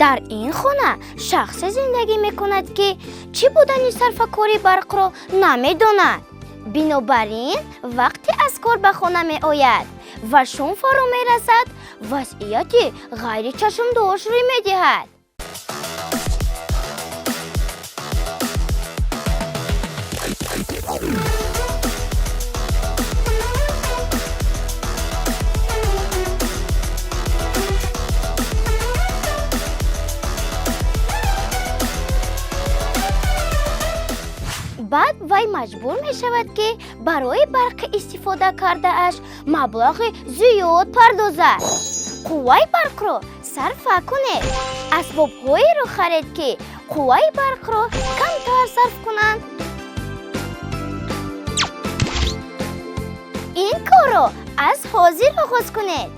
Дар ин хона шахсе зиндагӣ мекунад, ки чӣ будани сарфакории барқро намедонад. Бинобар ин вақте аз кор ба хона меояд ва шом фаро мерасад, вазъияти ғайричашмдошт рӯй медиҳад. Баъд вай маҷбур мешавад, ки барои барқи истифода кардааш маблағи зиёд пардозад. Қувваи барқро сарфа кунед. Асбобҳоеро харед, ки қувваи барқро камтар сарф кунанд. Ин корро аз ҳозир оғоз кунед.